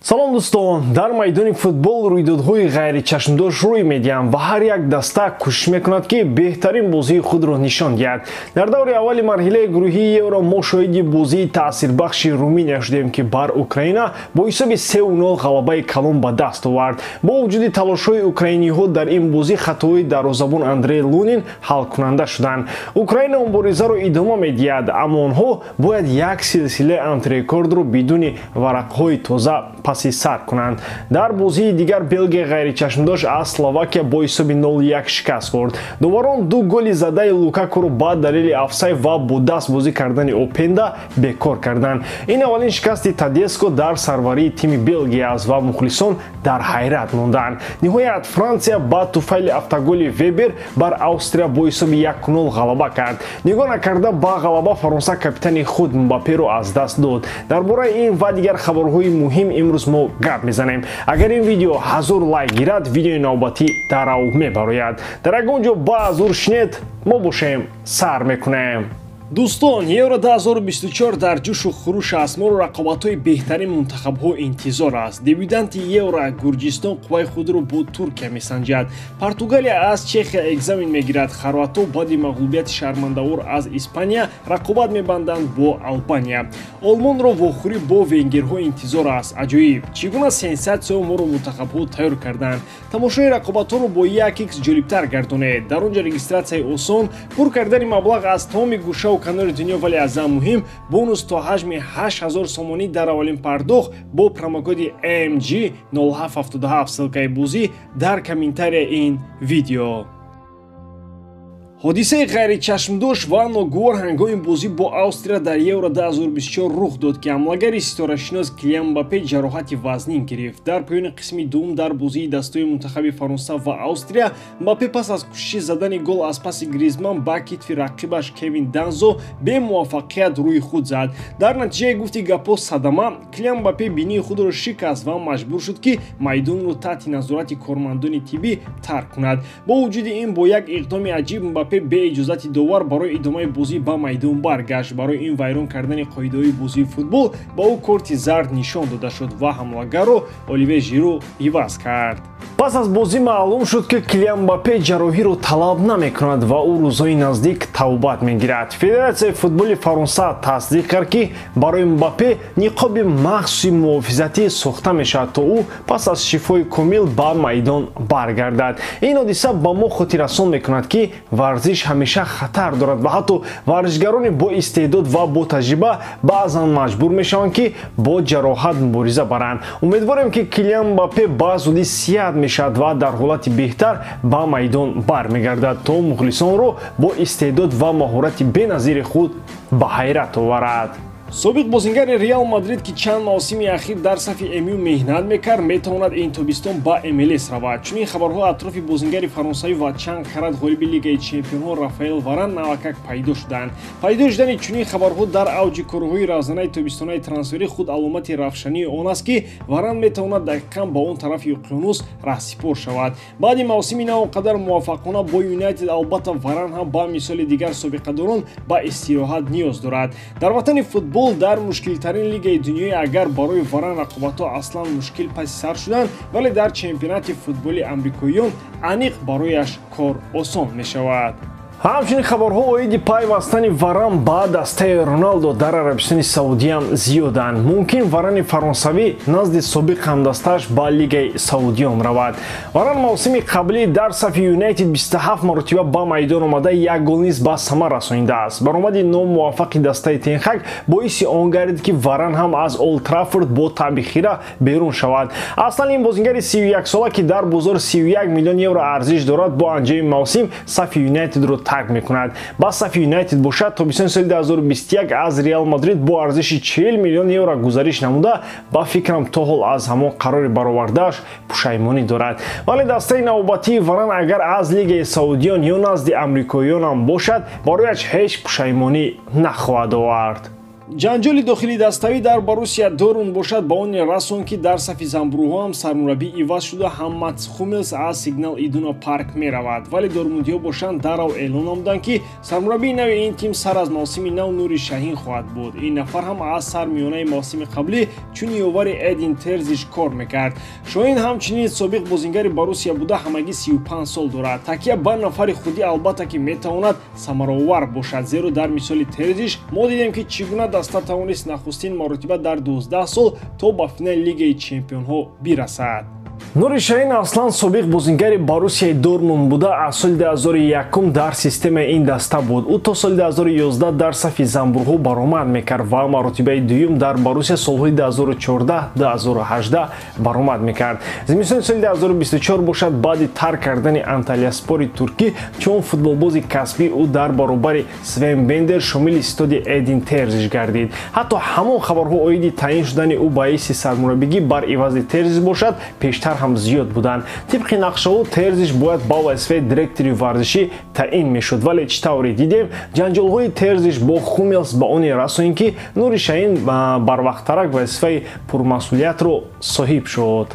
Салом дӯстон, дар майдони футбол рӯйдодҳои ғайричашмдошт рӯй медиҳанд ва ҳар як даста кӯшиш мекунад, ки беҳтарин бозии худро нишон диҳад. Дар даври аввали марҳилаи гурӯҳии Евро мо шоҳиди бозии таъсирбахши Руминия шудем, ки бар Украина бо ҳисоби 3-0 ғалабаи калон ба даст овард. Бо вуҷуди талошҳои украиниҳо дар ин бозӣ, хатоҳои дарвозабон Андрей Лунин ҳалкунанда шуданд. Украина муборизаро идома медиҳад, аммо онҳо бояд як силсилаи антирекордро бидуни варақҳои тоза паси сар кунанд. Дар бозии дигар Белгия ғайричашмдошт аз Словакия бо ҳисоби 0-1 шикаст хӯрд. Доварон ду голи задаи Лукакуро ба далели офсайд ва бо даст бозӣ кардани Опенда бекор карданд. Ин аввалин шикасти Тадеско дар сарварии тими Белгия аст ва мухлисон дар ҳайрат монданд. Ниҳоят, Франсия ба туфайли автоголи Вебер бар Австрия бо ҳисоби 1-0 ғалаба кард. Нигоҳ накарда ба ғалаба, Фаронса капитани худ Мбапперо аз даст дод. Дар бораи ин ва дигар хабарҳои муҳим имрӯз мо гап мезанем. Агар ин видео 1000 лайк гирад, видеои навбатӣ дарав мебарояд. Дар ягон ҷо ба зур шинед, мо бошем сар мекунем. Дӯстон, Евро 2024 дар ҷӯшу хуруш аст. Моро рақобатҳои беҳтарин мунтахабҳо интизор аст. Дебютанти Евро Гурҷистон қувваи худро бо Туркия месанҷад. Португалия аз Чехия экзамен мегирад. Хорватҳо баъди мағлубияти шармандавор аз Испания рақобат мебанданд бо Албания. Олмонро вохӯрӣ бо венгерҳо интизор аст. Аҷоиб, чӣ гуна сенсатсияҳо моро мунтахабҳо тайёр карданд. Тамошои рақобатҳоро бо 1x ҷолибтар гардонед. Дар он ҷо регистратсияи осон, пур кардани маблағ аз тамоми гӯшаву канори дунё, вале аз ҳам муҳим бонус то ҳаҷми 8000 сомонӣ дар аввалин пардохт бо промокоди MG 0777. Ссылкаи бозӣ дар комментария ин видео. Ҳодисаи ғайричашмдошт ва ногувор ҳангоми бозӣ бо Австрия дар Евро 2024 рух дод, ки ҳамлагари ситорашинос Килиан Мбаппе ҷароҳати вазнин гирифт. Дар поёни қисми дуввум дар бозии дастои мунтахаби Фаронса ва Австрия Мбаппе пас аз кӯшиши задани гол аз паси Гризман ба китфи рақибаш Кевин Данзо бемуваффақият рӯи худ зад. Дар натиҷаи гуфти гапҳо садама, Килиан Мбаппе бинии худро шикаст ва маҷбур шуд, ки майдонро таҳти назорати кормандони тиббӣ тарк кунад. Бо вуҷуди ин, бо як иқдоми аҷиб Мбаппе бе иҷозати довар барои идомаи бозӣ ба майдон баргашт. Барои ин вайрон кардани қоидаҳои бозии футбол ба ӯ корти зард нишон дода шуд ва ҳамлагарро Оливе Жиру иваз кард. Пас аз бозӣ маълум шуд, ки Килиан Мбаппе ҷарроҳиро талаб намекунад ва ӯ рӯзҳои наздик тавбат мегирад. Федератсияи футболи Фаронса тасдиқ кард, ки барои Мбаппе ниқоби махсуси муҳофизатӣ сохта мешавад, то ӯ пас аз шифои комил ба майдон баргардад. Ин ҳодиса ба мо хотиррасон мекунад, ки варзиш ҳамеша хатар дорад ва ҳатто варзишгарони бо истеъдод ва бо таҷриба баъзан маҷбур мешаванд, ки бо ҷароҳат мубориза баранд. Умедворем, ки Килиан Мбаппе ба зудӣ сиҳат мешавад ва дар ҳолати беҳтар ба майдон бармегардад, то мухлисонро бо истеъдод ва маҳорати беназири худ ба ҳайрат оварад. Собиқ бозингари Реал Мадрид, ки чанд мавсими ахир дар сафи МЮ меҳнат мекард, метавонад ин тобистон ба МЛС равад. Чунин хабарҳо атрофи бозингари фаронсавӣ ва чанд карат ғолиби Лигаи чемпионҳо Рафаэл Варан навакак пайдо шуданд. Пайдо шудани чунин хабарҳо дар авҷи корҳои равзанаи тобистонаи трансферӣ худ аломати равшании он аст, ки Варан метавонад дақиқан ба он тарафи уқёнус раҳсипор шавад. Баъди мавсими на он қадар муваффақона бо Юнайтед, албатта, Варан ҳам ба мисоли дигар собиқадорон ба истироҳат ниёз дорад. Дар ватани футбол, дар мушкилтарин лигаи дунёӣ, агар барои Варан рақобатҳо аслан мушкил паси сар шуданд, вале дар чемпионати футболи амрикоиён аниқ барояш кор осон мешавад. Ҳамчунин хабарҳо оиди пайвастани Варан ба дастаи Роналдо дар Арабистони Саудиам зиёданд. Мумкин Варани фаронсавӣ назди собиқ ҳамдастааш ба Лигаи Саудиён равад. Варан мавсими қаблӣ дар сафи Юнайтед 27 маротиба ба майдон омада, як гол низ ба самар расонидааст. Баромади номуваффақи дастаи Тенхак боиси он гардид, ки Варан ҳам аз Олд Траффорд бо таъби хира берун шавад. Аслан ин бозингари 31сола, ки дар бозор 31 миллион евро арзиш дорад, бо анҷоми мавсим сафи Юнайтедро тарк мекунад. Ба сафи Юнайтед бошад, тобистони соли 2021 аз Реал Мадрид бо арзиши 40 миллион евро гузариш намуда, ба фикрам, то ҳол аз ҳамон қарори баровардааш пушаймонӣ дорад. Вале дастаи навбатии Варан агар аз Лигаи Саудиён ё назди амрикоиёнам бошад, барояш ҳеҷ пушаймонӣ нахоҳад овард. Ҷанҷоли дохили даставӣ дар Боруссия Дортмунд бошад ба он расон, ки дар сафи замбуруҳо ҳам сармураббӣ иваз шуда, ҳам Матс Хумелс аз Сигнал Идуна Парк меравад. Вале дортмундиҳо бошанд даррав эълон намуданд, ки сармураббии нави ин тим сар аз мавсими нав Нури Шаҳин хоҳад буд. Ин нафар ҳам аз сармиёнаи мавсими қаблӣ чун ёвари Эдин Терзиш кор мекард. Шоҳин ҳамчунин собиқ бозингари Боруссия буда, ҳамагӣ 35 сол дорад. Такя ба нафари худӣ албатта ки метавонад самараовар бошад, зеро дар мисоли Терзиш мо дидем, ки чӣ гуна даста тавонист нахустин маротиба дар 12 сол то ба финали Лигаи чемпионҳо бирасад. Нури Шаҳин аслан собиқ бозингари Боруссияи Дортмунд буда, аз соли 2001 дар системаи ин даста буд. Ӯ то соли 2011 дар сафи замбурҳо баромад мекард ва маротибаи дуюм дар Боруссия солҳои 2014-2018 баромад мекард. Зимистони соли 2024 бошад, баъди тарк кардани Анталияспори туркӣ чун футболбози касбӣ, ӯ дар баробари Свен Бендер шомили ситоди Эдин Терзиш гардид. Ҳатто ҳамон хабарҳо оиди таъин шудани ӯ ба ҳайси сармураббигӣ бар ивази Терзиш бошад пештар ҳам зиёд буданд. Тибқи нақшаҳо Терзиш бояд ба вазифаи директори варзишӣ таъин мешуд, вале чӣ тавре дидем, ҷанҷолҳои Терзиш бо Хумелс ба оне расонид, ки Нури Шаҳин барвақттарак вазифаи пурмасъулиятро соҳиб шуд.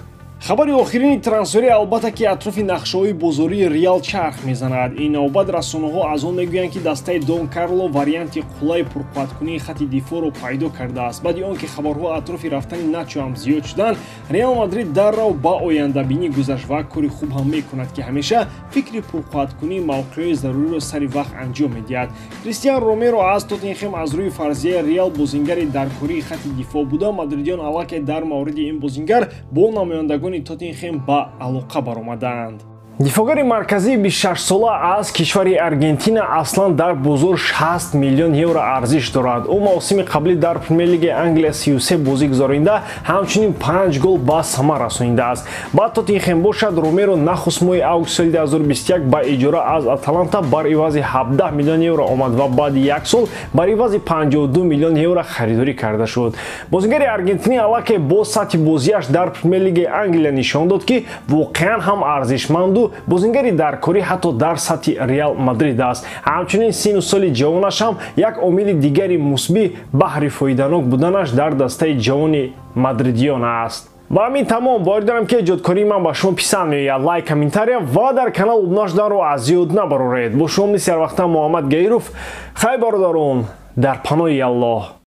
Хабари охирини трансферӣ албатта ки атрофи нақшаҳои бозории Реал чарх мезанад. Ин навбат расонаҳо аз он мегӯянд, ки дастаи Дон Карло варианти қуллаи пурқувваткунии хати дифоъро пайдо кардааст. Баъди он ки хабарҳо атрофи рафтани Начо ҳам зиёд шуданд, Реал Мадрид даррав ба ояндабинӣ гузашт ва кори хуб ҳам мекунад, ки ҳамеша фикри пурқувваткунии мавқеъҳои заруриро сари вақт анҷом медиҳад. Кристиан Ромеро аз Тоттенхем аз рӯи фарзияи Реал бозингари даркории хати дифоъ буда, мадридиён аллакай дар мавриди ин бозингар бо намояндагони Тоттенхем ба алоқа баромаданд. Дифоъгари марказии 26-сола аз кишвари Аргентина аслан дар бозор 60 миллион евро арзиш дорад. Ӯ мавсими қаблӣ дар Премер-лигаи Англия 33 бозӣ гузаронида, ҳамчунин 5 гол ба самар расонидааст. Ба Тоттенхем бошад, Ромеро нахуст моҳи август соли 2021 ба иҷора аз Аталанта бар ивази 17 миллион евро омад ва баъди як сол бар ивази 52 миллион евро харидорӣ карда шуд. Бозигари аргентинӣ аллакай бо сатҳи бозиаш дар Премер-лигаи Англия нишон дод, ки воқеан ҳам арзишманду бозингари даркорӣ ҳатто дар сатҳи Реал Мадрид аст. Ҳамчунин сину соли ҷавонаш ҳам як омили дигари мусбӣ баҳри фоиданок буданаш дар дастаи ҷавони мадридиён аст. Ба ҳамин тамом. Боварӣ дорам, ки эҷодкории ман ба шумо писанд меояд. Лайк, комментария ва дар канал обуна шуданро аз ёд набароред. Бо шумо мисли ҳарвақта Муҳаммад Гаиров. Хайр, бародарон, дар паноҳи Аллоҳ.